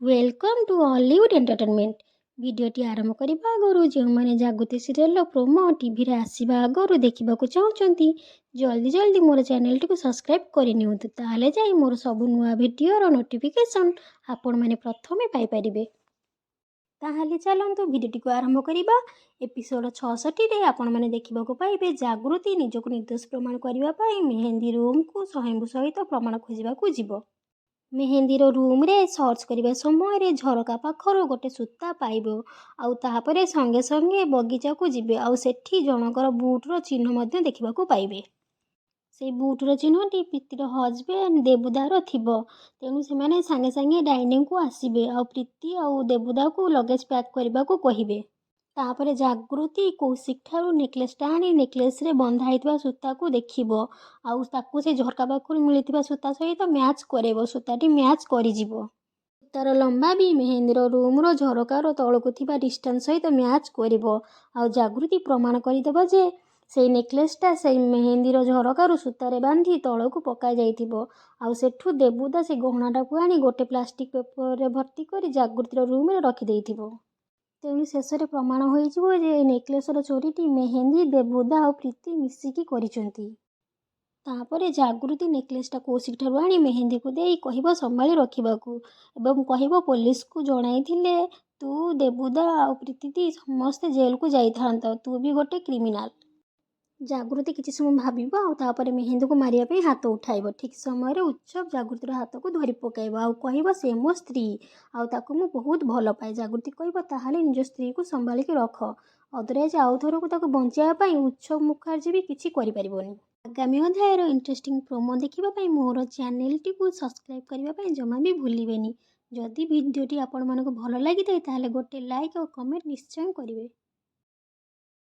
Welcome to Ollywood Entertainment। ଭିଡ଼ିଓଟି ଆରମ୍ଭ କରିବା ଆଗରୁ ଯେଉଁମାନେ ଜାଗୃତି ସିରିଏଲର ପ୍ରୋମୋ ଟିଭିରେ ଆସିବା ଆଗରୁ ଦେଖିବାକୁ ଚାହୁଁଛନ୍ତି, ଜଲ୍ଦି ଜଲ୍ଦି ମୋର ଚ୍ୟାନେଲଟିକୁ ସବସ୍କ୍ରାଇବ୍ କରିନିଅନ୍ତୁ। ତାହେଲେ ଯାଇ ମୋର ସବୁ ନୂଆ ଭିଡ଼ିଓର ନୋଟିଫିକେସନ୍ ଆପଣମାନେ ପ୍ରଥମେ ପାଇପାରିବେ। ତାହେଲେ ଚାଲନ୍ତୁ ଭିଡ଼ିଓଟିକୁ ଆରମ୍ଭ କରିବା। ଏପିସୋଡ଼ 66ରେ ଆପଣମାନେ ଦେଖିବାକୁ ପାଇବେ, ଜାଗୃତି ନିଜକୁ ନିର୍ଦ୍ଦୋଷ ପ୍ରମାଣ କରିବା ପାଇଁ ମେହେନ୍ଦୀ ରୁମ୍କୁ ସ୍ୱୟମ୍ଭୁ ସହିତ ପ୍ରମାଣ ଖୋଜିବାକୁ ଯିବ। ମେହେନ୍ଦୀର ରୁମ୍ରେ ସର୍ଚ୍ଚ କରିବା ସମୟରେ ଝରକା ପାଖରୁ ଗୋଟେ ସୂତା ପାଇବ ଆଉ ତାପରେ ସଙ୍ଗେ ସଙ୍ଗେ ବଗିଚାକୁ ଯିବେ ଆଉ ସେଠି ଜଣଙ୍କର ବୁଟ୍ର ଚିହ୍ନ ମଧ୍ୟ ଦେଖିବାକୁ ପାଇବେ। ସେଇ ବୁଟ୍ର ଚିହ୍ନଟି ପ୍ରୀତିର ହଜବେଣ୍ଡ ଦେବୁଦାର ଥିବ। ତେଣୁ ସେମାନେ ସାଙ୍ଗେ ସାଙ୍ଗେ ଡାଇନିଂକୁ ଆସିବେ ଆଉ ପ୍ରୀତି ଆଉ ଦେବୁଦାକୁ ଲଗେଜ୍ ପ୍ୟାକ୍ କରିବାକୁ କହିବେ। ତାପରେ ଜାଗୃତି କୌଶିକ ଠାରୁ ନେକଲେସଟା ଆଣି ନେକଲେସରେ ବନ୍ଧା ହେଇଥିବା ସୂତାକୁ ଦେଖିବ ଆଉ ତାକୁ ସେ ଝରକା ପାଖରୁ ମିଳିଥିବା ସୂତା ସହିତ ମ୍ୟାଚ୍ କରେଇବ। ସୂତାଟି ମ୍ୟାଚ୍ କରିଯିବ। ସୂତାର ଲମ୍ବା ବି ମେହେନ୍ଦୀର ରୁମ୍ର ଝରକାର ତଳକୁ ଥିବା ଡିଷ୍ଟାନ୍ସ ସହିତ ମ୍ୟାଚ୍ କରିବ ଆଉ ଜାଗୃତି ପ୍ରମାଣ କରିଦେବ ଯେ ସେଇ ନେକଲେସଟା ସେଇ ମେହେନ୍ଦୀର ଝରକାରୁ ସୂତାରେ ବାନ୍ଧି ତଳକୁ ପକାଯାଇଥିବ। ଆଉ ସେଠୁ ଦେବୁଦା ସେ ଗହଣାଟାକୁ ଆଣି ଗୋଟେ ପ୍ଲାଷ୍ଟିକ୍ ପେପରରେ ଭର୍ତ୍ତି କରି ଜାଗୃତିର ରୁମ୍ରେ ରଖିଦେଇଥିବ। ତେଣୁ ଶେଷରେ ପ୍ରମାଣ ହୋଇଯିବ ଯେ ଏ ନେକଲେସର ଚୋରିଟି ମେହେନ୍ଦୀ, ଦେବୁଦା ଆଉ ପ୍ରୀତି ମିଶିକି କରିଛନ୍ତି। ତାପରେ ଜାଗୃତି ନେକଲେସଟା କୌଶିକ ଠାରୁ ଆଣି ମେହେନ୍ଦୀକୁ ଦେଇ କହିବ ସମ୍ଭାଳି ରଖିବାକୁ ଏବଂ କହିବ, ପୋଲିସକୁ ଜଣାଇଥିଲେ ତୁ, ଦେବୁଦା ଆଉ ପ୍ରୀତି ସମସ୍ତେ ଜେଲକୁ ଯାଇଥାନ୍ତ। ତୁ ବି ଗୋଟେ କ୍ରିମିନାଲ। ଜାଗୃତି କିଛି ସମୟ ଭାବିବ ଆଉ ତାପରେ ମେହେନ୍ଦୀକୁ ମାରିବା ପାଇଁ ହାତ ଉଠାଇବ। ଠିକ୍ ସମୟରେ ଉତ୍ସବ ଜାଗୃତିର ହାତକୁ ଧରି ପକାଇବ ଆଉ କହିବ, ସେ ମୋ ସ୍ତ୍ରୀ ଆଉ ତାକୁ ମୁଁ ବହୁତ ଭଲ ପାଏ। ଜାଗୃତି କହିବ, ତାହେଲେ ନିଜ ସ୍ତ୍ରୀକୁ ସମ୍ଭାଳିକି ରଖ, ଅଦରୱାଇଜ୍ ଆଉ ଥରକୁ ତାକୁ ବଞ୍ଚାଇବା ପାଇଁ ଉତ୍ସବ ମୁଖାର୍ଜୀ ବି କିଛି କରିପାରିବନି। ଆଗାମୀ ଅଧ୍ୟାୟର ଇଣ୍ଟରେଷ୍ଟିଂ ପ୍ରୋମୋ ଦେଖିବା ପାଇଁ ମୋର ଚ୍ୟାନେଲଟିକୁ ସବସ୍କ୍ରାଇବ୍ କରିବା ପାଇଁ ଜମା ବି ଭୁଲିବେନି। ଯଦି ଭିଡ଼ିଓଟି ଆପଣମାନଙ୍କୁ ଭଲ ଲାଗିଥାଏ, ତାହେଲେ ଗୋଟେ ଲାଇକ୍ ଆଉ କମେଣ୍ଟ ନିଶ୍ଚୟ କରିବେ।